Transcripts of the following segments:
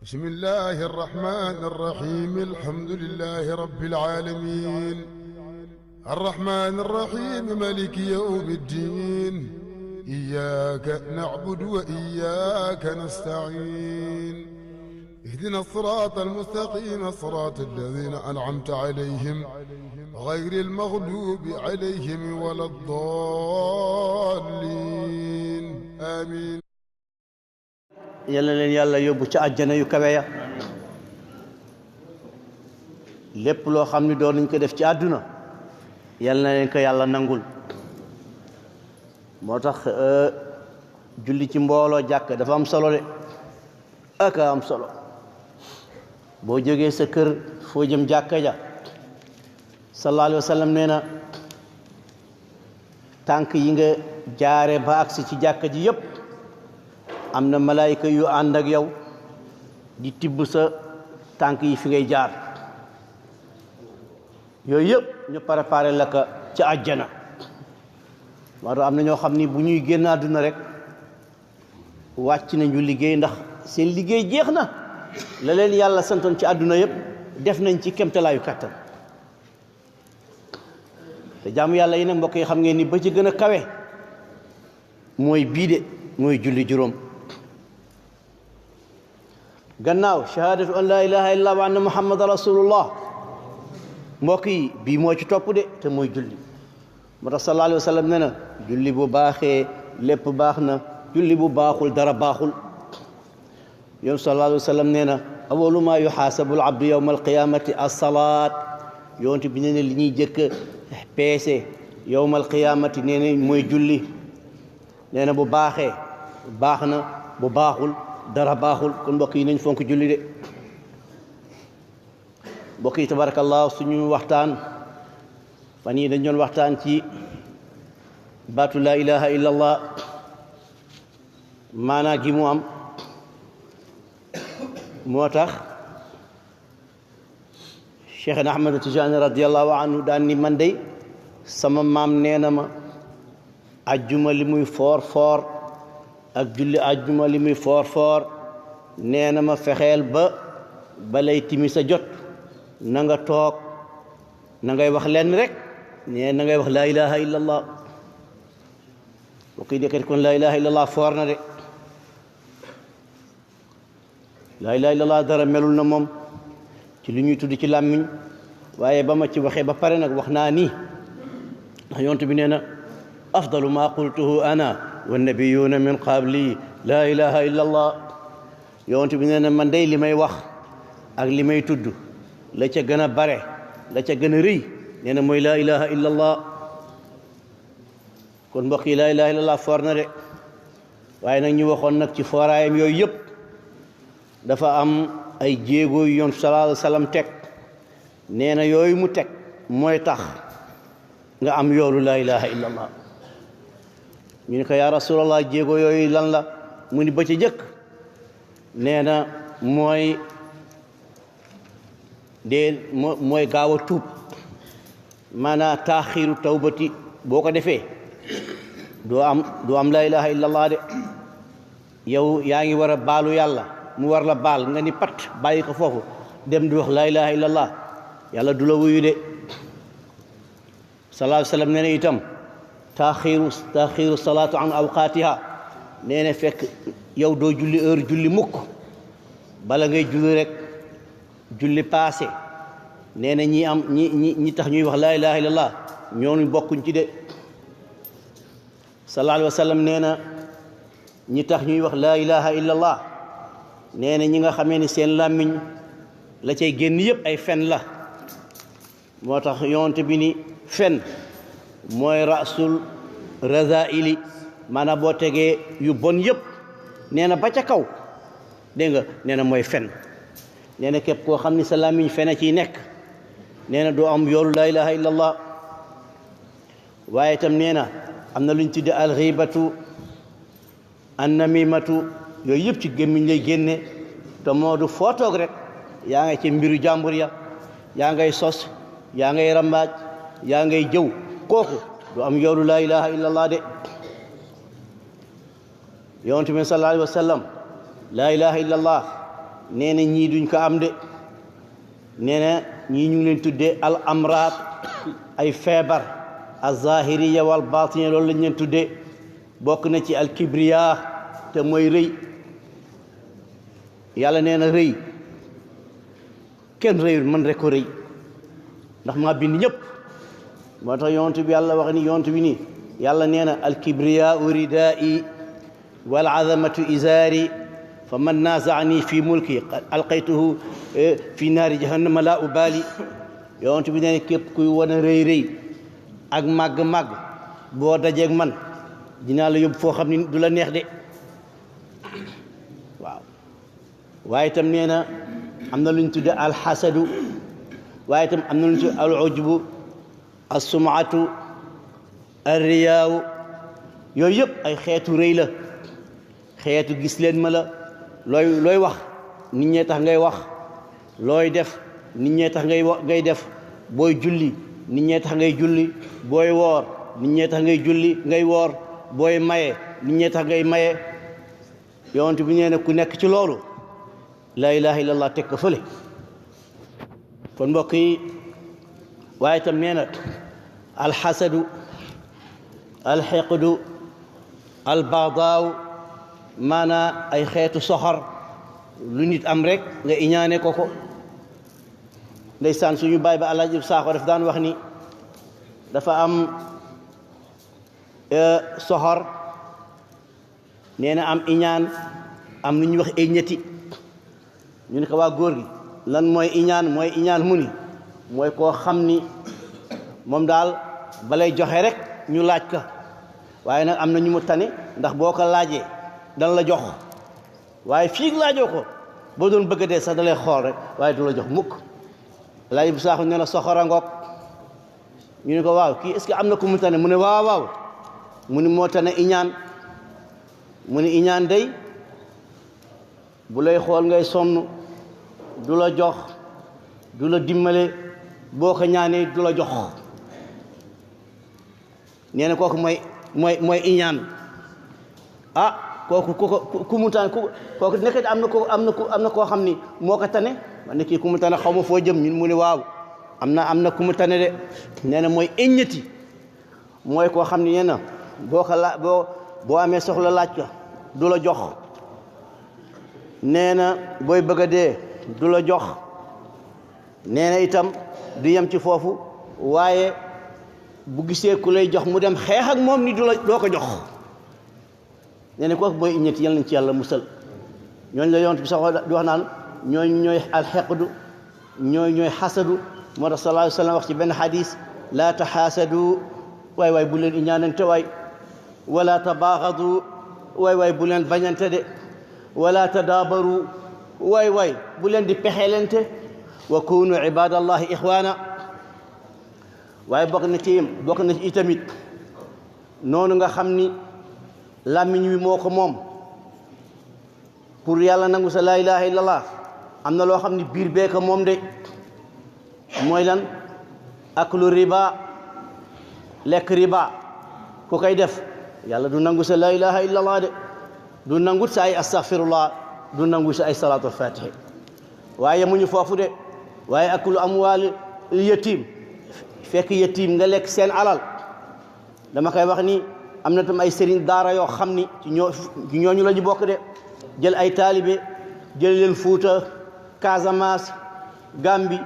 بسم الله الرحمن الرحيم الحمد لله رب العالمين الرحمن الرحيم مالك يوم الدين إياك نعبد وإياك نستعين اهدنا الصراط المستقيم صراط الذين أنعمت عليهم غير المغلوب عليهم ولا الضالين آمين. yàlla leen yàlla yóbbu ci àjjana yu kawe ya lépp loo xam ni doon nañ ko def ci àdduna yàlla na leen ko yàlla nangul moo tax julli ci mbooloo jàkk dafa am solo de ak am solo boo jógee sa kër foo jëm jàkka ja sallallahu alayhi wa sallam nee na tànk yi nga jaare ba agsi ci jàkka ji yépp am na malaayika yu ànd ak yow di tibb sa tànk yi fi ngay jaar yooyu yëpp ñu préparé la ko ci àjjana moo tax am na ñoo xam ni bu ñuy génn àdduna rek wàcc nañu liggéey ndax seen liggéey jeex na la leen yàlla santoon ci àdduna yëpp def nañ ci kemtalaayu kàttan te jaamu yàlla yi nag mbokk yi xam ngeen ni ba ci gën a kawe mooy bii de mooy julli juróom gannaaw shahadatu an laa ilaha illallah wa anna muhammadan rasulullah mbokk yi bii moo ci topp de te mooy julli moo tax sallallahu alayhi wa sallam ne na julli bu baaxee lépp baax na julli bu baaxul dara baaxul yoon sallallahu alayhi wa sallam nee na awalu maa yuxaasabu al abdu yawma alqiyamati as-salaat yoonte bi nee na li ñuy jëkk peese yawma alqiyamati nee na mooy julli nee na bu baaxee baax na bu baaxul dara baaxul kon mbokk yi nañ fonk julli de mbokk yi tabarakallah suñu waxtaan fan yi dañ doon waxtaan ci baatu laa ilaha illa allah maanaa gi mu am moo tax Cheikh Ahmad Tijaani radiallahu anhu daan ni man day sama maam nee na ma ajjuma li muy foor foor ak julli ajjuma li muy foor foor nee na ma fexeel ba balay timis a jot na nga toog na ngay wax lenn rek nee na ngay wax laa ilaha illa allah boo koy dekkat kon laa ilaha illa allah foor na de laa ilaha illa allah dara melul na moom ci li ñuy tudd ci làmmiñ waaye ba ma ci waxee ba pare nag wax naa nii ndax yonent bi nee na afdalu ma qultuhu ana wannabiyuuna min qabli laa ilaha illa allah yonent bi nee na man day li may wax ak li may tudd la ca gën a bare la ca gën a rëy nee na mooy laa ilaha illa allah kon mbokk yi laa ilaha illa allah foor na de waaye nag ñu waxoon nag ci fooraayam yooyu yëpp dafa am ay jéego yu yoon sallallahu alayhi wa sallam teg nee na yooyu mu teg mooy tax nga am yoolu laa ilaha illa allah ñu ne ko yaa rasulallah jéego yooyu lan la mu ni ba ci jëkk nee na mooy gaaw a tuub maanaam taaxiiru tawbati boo ko defee doo am laa ilaha illa allah de yow yaa ngi war a baalu yàlla mu war la baal nga ni pat bàyyi ko foofu dem di wax laa ilaha illa allah yàlla du la wuyu de sallallahu alayhi wa sallam nee na itam taaxiiru salaatu an awqaatiha nee na fekk yow doo julli heure julli mukk bala ngay julli rek julli passé nee na ñi tax ñuy wax laa ilaha illallah ñooñu bokkuñ ci de sallallahu alayhi wa sallam nee na ñi tax ñuy wax laa ilaha illallah nee na ñi nga xamee ni seen làmmiñ la cay génn yëpp ay fen la moo tax yonte bi ni fen mooy rasul razaili maanaam boo tegee yu bon yëpp nee na ba ca kaw dégg nga nee na mooy fen nee na képp koo xam ni sa làmmiñ fene ciy nekk nee na doo am yoolu laa ilaha illa allah waaye itam nee na am na lu ñu tudde alxibatu annamimatu yooyu yëpp ci gémmiñ lay génne te moo du foo toog rek yaa ngay ci mbiru jàmbur ya yaa ngay sos yaa ngay rambaaj yaa ngay jëw kooku du am yoolu laa ilaha illa allah de yonent bi sallallahu alayhi wa sallam laa ilaha illa allah nee na ñii duñ ko am de nee na ñii ñu ngi leen tuddee al amraad ay feebar al zahiriya wal batiniya loolu lañ leen tuddee bokk na ci al kibriya te mooy rëy yàlla nee na rëy kenn rëyul man rek ko rëy ndax maa bind ñëpp moo tax yonent bi yàlla wax ni yonent bi nii yàlla nee na al kibriya ridaa'i wal azamatu izaari fa man naazaani fi mulki alqaytuhu fi naari jahannama laa ubaali yonent bi nee na képp kuy wan a rëy rëy ak màgg-màgg boo dajeeg man dinaa la yóbbu foo xam ni du la neex de waaw waaye itam nee na am na lu ñu tudde alxasadu waaye itam am na lu ñu tudde al ujbu alsumaatu alriyaawu yooyu yëpp ay xeetu rëy la xeetu gis leen ma la looy wax nit ñee tax ngay wax looy def nit ñee tax ngay def booy julli nit ñee tax ngay julli booy woor nit ñee tax ngay julli ngay woor booy maye nit ñee tax ngay maye yonent bi nee na ku nekk ci loolu laa ilaha illallah teg ko fële kon mbokk yi waaye itam nee na alxasadu alxeqdu albaadaaw maanaa ay xeetu soxor lu nit am rek nga iñaane ko ndeysaan suñu baay ba Alaaji Saaxo daf daan wax ni dafa am soxor nee na am iñaan am lu ñuy wax ñetti ñu ne ko waa góor gi lan mooy iñaan mu ni mooy koo xam ni moom daal balay joxe rek ñu laaj ko waaye nag am na ñu mu tane ndax boo ko laajee dana la jox waaye fii laajoo ko boo doon bëgg a dee sax da lay xool rek waaye du la jox mukk Alaaji Saaxo nee na soxora ngoog ñu ne ko waaw kii est-ce que am na ku mu tane mu ne waaw mu ni moo tane iñaan mu ni iñaan day bu lay xool ngay sonn du la jox du la dimbale boo ko ñaanee du la jox nee na kooku mooy iñaan kooku ku mu tane kooku nekk am na koo xam ni moo ko tane man ne kii ku mu tane xaw ma foo jëm ñun mu ne waaw am na ku mu tane de nee na mooy eññati mooy koo xam ni nee na boo amee soxla laaj ko du la jox nee na booy bëgg a dee du la jox nee na itam du yem ci foofu waaye bu gisee ku lay jox mu dem xeex ak moom ni doo ko jox nee na kooku booy iññati yal nañ ci yàlla musal ñooñu la yonent bi sax di wax naan ñooy alxeqdu ñooy xasadu moo tax sallallahu alayhi wa sallam wax ci benn xadis laa taxaasadu waay bu leen iñaanante waay wala tabaaxadu waay bu leen bañante de wala tadaabaru waay bu leen di pexelente wa kunu ibadallahi ixwaana waaye bokk na ci itamit noonu nga xam ni làmmiñ wi moo ko moom pour yàlla nangu sa laa ilaha illallah am na loo xam ni biir bee ko moom de mooy lan aklu riba lekk riba ku koy def yàlla du nangu sa laa ilaha illallah de du nangut sa ay astaghfirullah du nangu sa ay salaatul fatihi waaye muñu foofu de waaye aklu amwaal yatim fekk yatim nga lekk seen alal dama koy wax ni am na tam ay sëriñ daara yoo xam ni ci ñooñu la ñu bokk de jël ay taalibe jël leen Fuuta Casamance Gambie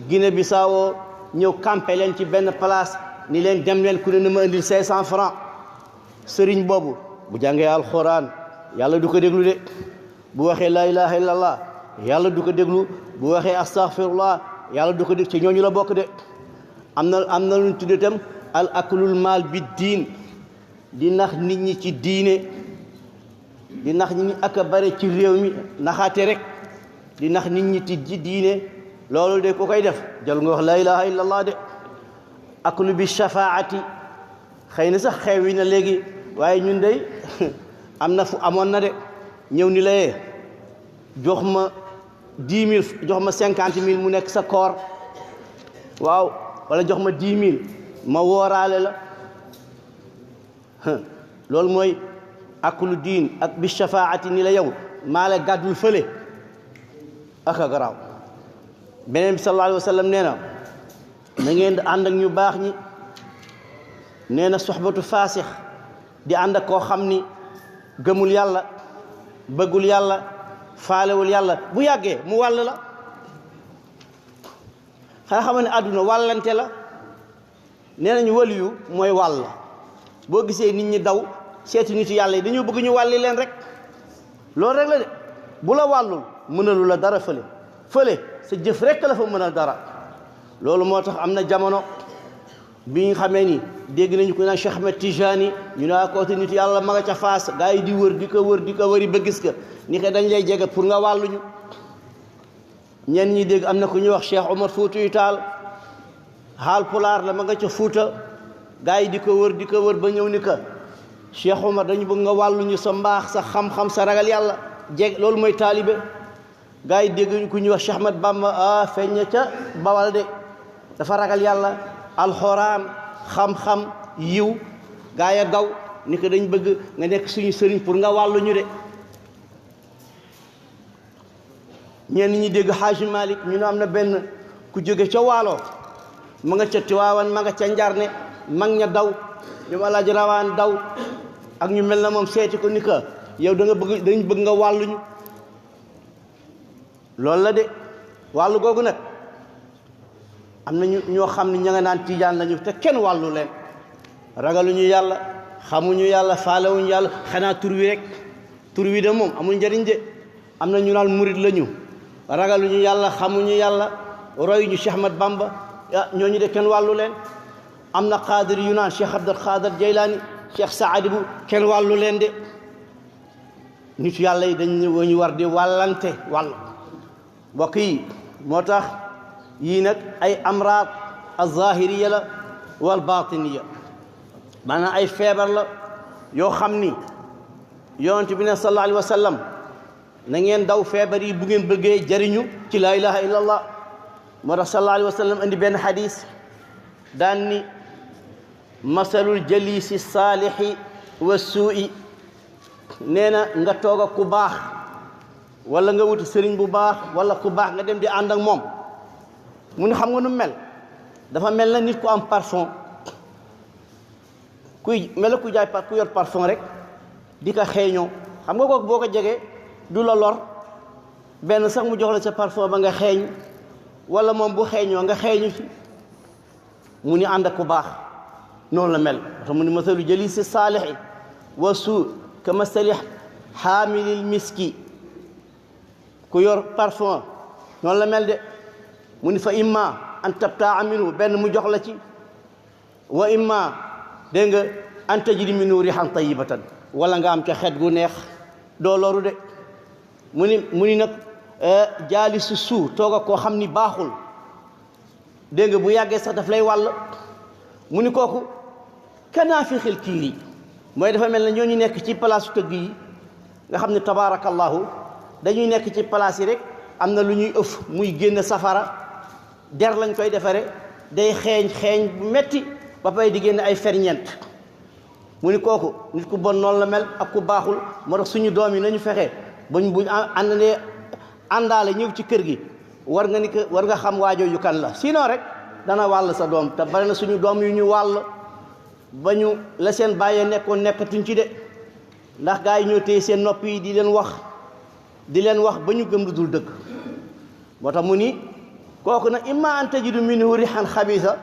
Guinée Bissau ñëw campé leen ci benn place ni leen dem leen ku ne na ma indil 500 francs sëriñ boobu bu jàngee alxuraan yàlla du ko déglu de bu waxee laa ilaha illallah yàlla du ko déglu bu waxee astaghfirullah yàlla du ko déglu ci ñooñu la bokk de am na lu ñu tuddee tam al aklul maal bi diin di nax nit ñi ci diine di nax nit ñi ak a bare ci réew mi naxaate rek di nax nit ñi ci diine loolu de ku koy def jël nga wax laa ilaha illallah de aklu bi shafaati xëy na sax xewi na léegi waaye ñun dey am na fu amoon na de ñëw ni layee jox ma 10 000 jox ma 50 000 mu nekk sa koor waaw wala jox ma 10 000 ma wooraale la loolu mooy aklu diin ak bi shafaati ni la yow maa la gàddul fële aka garaaw beneen bi sallallahu alayhi wa sallam nee na na ngeen di ànd ak ñu baax ñi nee na soxbatu faasix di ànd ak koo xam ni gëmul yàlla bëggul yàlla faalewul yàlla bu yàggee mu wàll la xanaa xam ne àdduna wàllante la nee nañu waliyu mooy wàll boo gisee nit ñi daw seeti nitu yàlla yi dañoo bëgg ñu wàlli leen rek loolu rek la de bu la wàllul mënalu la dara fële sa jëf rek la fa mënal dara loolu moo tax am na jamono bi nga xamee ni dégg nañu ko naan Cheikh Ahmed Tijani ñu naa koote nitu yàlla ma nga ca Faas gaa yi di wër di ko wëri ba gis ka ni ko dañ lay jege pour nga wàlluñu ñenn ñi dégg am na ku ñuy wax Cheikh Omar Fuuti Taal Haal Pulaar la ma nga ca Fuuta gaa yi di ko wër ba ñëw ni ka Cheikh Omar dañu bëgg nga wàlluñu sa mbaax sa xam-xam sa ragal yàlla jeg loolu mooy taalibe gaa yi dégg ku ñuy wax Cheikh Ahmad Bamba feeñ ca Bawal de dafa ragal yàlla alxuraan xam-xam yiw gaa ya daw ni ko dañ bëgg nga nekk suñu sëriñ pour nga wàlluñu de ñenn ñi dégg Xaaji Malik ñu ne am na benn ku jóge ca Waalo ma nga ca Tiwaawan ma nga ca Njarne mag ña daw ñoom Alaaji Rawaan daw ak ñu mel na moom seeti ko ni ko yow dañ bëgg nga wàlluñu loolu la de wàllu googu nag am na ñoo xam ne ña nga naan tijaan lañu te kenn wàllu leen ragaluñu yàlla xamuñu yàlla faalewuñu yàlla xanaa tur wi rek tur wi de moom amul njëriñ de am na ñu naan murit lañu ragaluñu yàlla xamuñu yàlla royuñu Cheikh Ahmad Bamba ñooñu de kenn wàllu leen am na xaadir yu naan Cheikh Abdul Xaadir Jaylaani Cheikh Saadi bu kenn wàllu leen de nit yàlla yi dañu war di wàllante wàll mbokk yi moo tax yii nag ay amraad az-zahiriya la wal batiniya maanaam ay feebar la yoo xam ni yonent bi ne sallallahu alayhi wa sallam na ngeen daw feebar yi bu ngeen bëggee jariñu ci laa ilaha illa allah moo tax sallallahu alayhi wa sallam indi benn xadis daan ni masalul jalisi saalixi wa suu'i nee na nga toog ak ku baax wala nga wuti sëriñ bu baax wala ku baax nga dem di ànd ak moom mu ne xam nga nu mel dafa mel na nit ku am parfum mel ku jaay ku yor parfum rek di ko xeeñoo xam nga kooku boo ko jegee du la lor benn sax mu jox la sa parfum ba nga xeeñ wala moom bu xeeñoo nga xeeñu ci mu ni ànd ak ku baax noonu la mel tax mu ni masalu jalisi saalixi wa suu ka masali xaamilil miski ku yor parfum noonu la mel de mu ni fa imma an tabtaa minhu benn mu jox la ci wa imma dégg nga an tajidi minhu rihan tayyibatan wala nga am ca xet gu neex doo loru de mu ni nag jaali su suu toog ak koo xam ni baaxul dégg nga bu yàggee sax daf lay wàll mu ni kooku kanaa fi xil kiir yi mooy dafa mel ne ñooñu nekk ci place tëgg yi nga xam ne tabaarakallahu dañuy nekk ci place yi rek am na lu ñuy ëf muy génn safara der lañ koy defare day xeeñ bu metti ba pay di génn ay ferñeent mu ni kooku nit ku bon noonu la mel ak ku baaxul moo tax suñu doom yi nañu fexe buñ àndaale ñëw ci kër gi war nga xam waajooju kan la sinon rek dana wàll sa doom te bari na suñu doom yu ñu wàll ba ñu la seen bàyyee nekkoon nekkatuñ ci de ndax gaa yi ñoo téye seen nopp yi di leen wax ba ñu gëm lu dul dëgg moo tax mu ni kooku nag imma an tajidu minhu rihan xabisa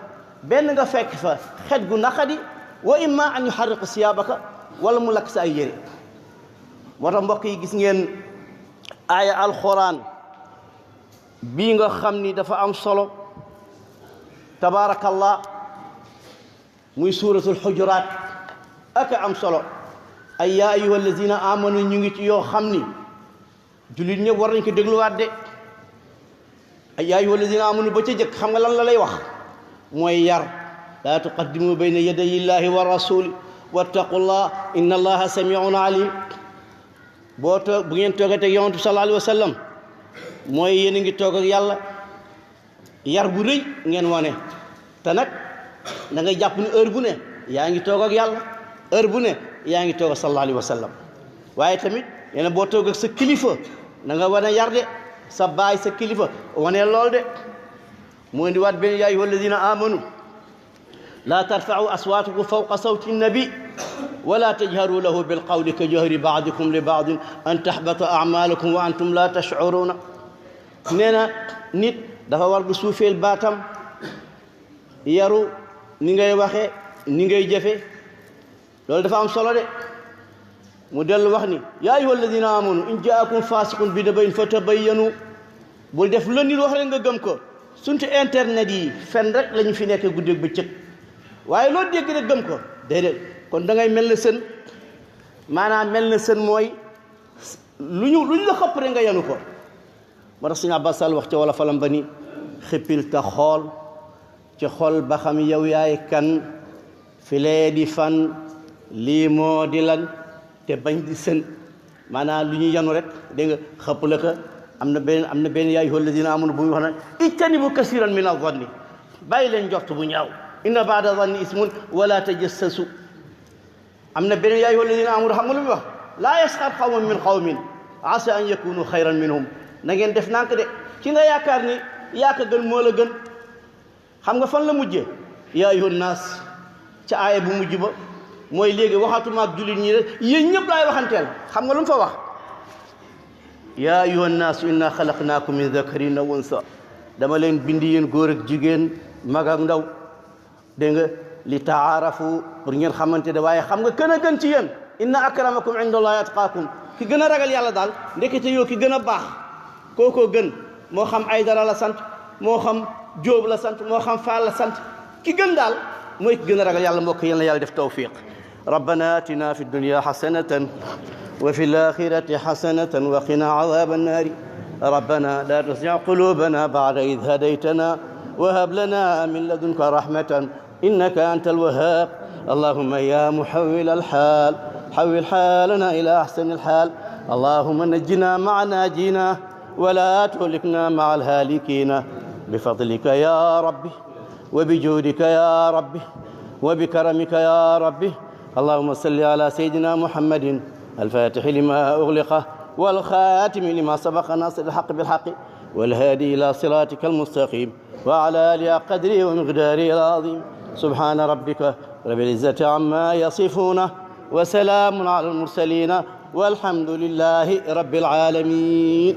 benn nga fekk fa xet gu naqadi wa imma an yuharriqu siyaabaka wala mu lakk sa ay yére moo tax mbokk yi gis ngeen aaya alxuraan bii nga xam ni dafa am solo tabaarakallah muy suuratul xujuraat ak am solo ay yaa ayyuha allazina amanu ñu ngi ci yoo xam ni jullit ñëpp war nañ ko dégluwaat de ay yaa ayyuha allazina amanu ba ca jëkk xam nga lan la lay wax mooy yar laa tuqaddimu bayna yaday illahi wa rasuli wattaqullah inna allaha samiun alim bu ngeen toogate ak yonent bi sallallahu alayhi wa sallam mooy yéen a ngi toog ak yàlla yar bu rëy ngeen wane te nag da ngay jàpp ni heure bu ne yaa ngi toog ak yàlla heure bu ne yaa ngi toog ak sallallahu alayhi wa sallam waaye tamit yéen boo toog ak sa kilifa da nga wane yar de sa baay sa kilifa wanee lool de mu indi waat benn yaa ayyuha alladina amanu laa tarfa'u aswaatakum fawqa sawti nabi wala tajharu lahu bilqawli ka jahri ba'dikum li ba'din an tahbata a'malukum wa antum la tash'uruna nee na nit dafa war di suufeel baatam yaru ni ngay waxe ni ngay jëfe loolu dafa am solo de mu dellu wax ni yaa ayyuha alladina amanu in jaakum fasiqun bi nabain fatabayyanu bul def lu nit wax rek nga gëm ko suntu internet yi fen rek lañu fi nekk guddeeg bëccëg waaye loo dégg rek gëm ko déedéet kon da ngay mel na sën maanaam mel na sën mooy lu ñu la xëpp rek nga yanu ko moo tax Sëñ Abbas Sall wax ca wala falam ba ni xippil ta xool ci xol ba xam yow yaay kan filee di fan lii moo di lan te bañ di sën maanaam lu ñu yanu rek dégg nga xëpp la ko am na benn yaa ayyuha alladina amanu bu ñu wax na ijtanibu kasiran min az-zanni bàyyi leen njort bu ñaaw inna ba'da zanni ismun wala tajassasu am na benn yaa ayyuha alladina amanu xam nga lu muy wax laa yasxar qawmun min qawmin asa an yakunu xayran minhum na ngeen def nànk de ki nga yaakaar ni yaa ko gën moo la gën xam nga fan la mujjee yaa ayyuhan naas ca aaya bu mujj ba mooy léegi waxatuma ak jullit ñi rek yéen ñëpp laay waxanteel xam nga lu mu fa wax yaa ayyuhan naas inna xalaqnaakum min dakarin wa unsa dama leen bindi yéen góor ak jigéen mag ak ndaw dégg nga li taarafu pour ngeen xamante ne waaye xam nga gën a gën ci yéen inna akramakum indallahi atqaakum ki gën a ragal yàlla daal ndekete yoo ki gën a baax kookoo gën moo xam Aydara la sant moo xam Jóob la sant moo xam Faal la sant ki gën daal mooy ki gën a ragal yàlla mbokk yéen la yàlla def tawfiq rabbana atina fi dunya hasanatan wa fi l-akhirati hasanatan wa qina adhaba an-nari rabbana la tuzigh qulubana ba'da idh hadaytana wa hab lana min ladunka rahmatan innaka antal wahhab allahumma ya muhawwil al-hal hawwil halana ila ahsani al-hal allahumma najjina ma'a najina ولا تهلكنا مع الهالكين بفضلك يا ربي وبجودك يا ربي وبكرمك يا ربي اللهم صل على سيدنا محمد الفاتح لما أغلق والخاتم لما سبق ناصر الحق بالحق والهادي إلى صراطك المستقيم وعلى آله قدره ومقداره العظيم سبحان ربك رب العزة عما يصفون وسلام على المرسلين والحمد لله رب العالمين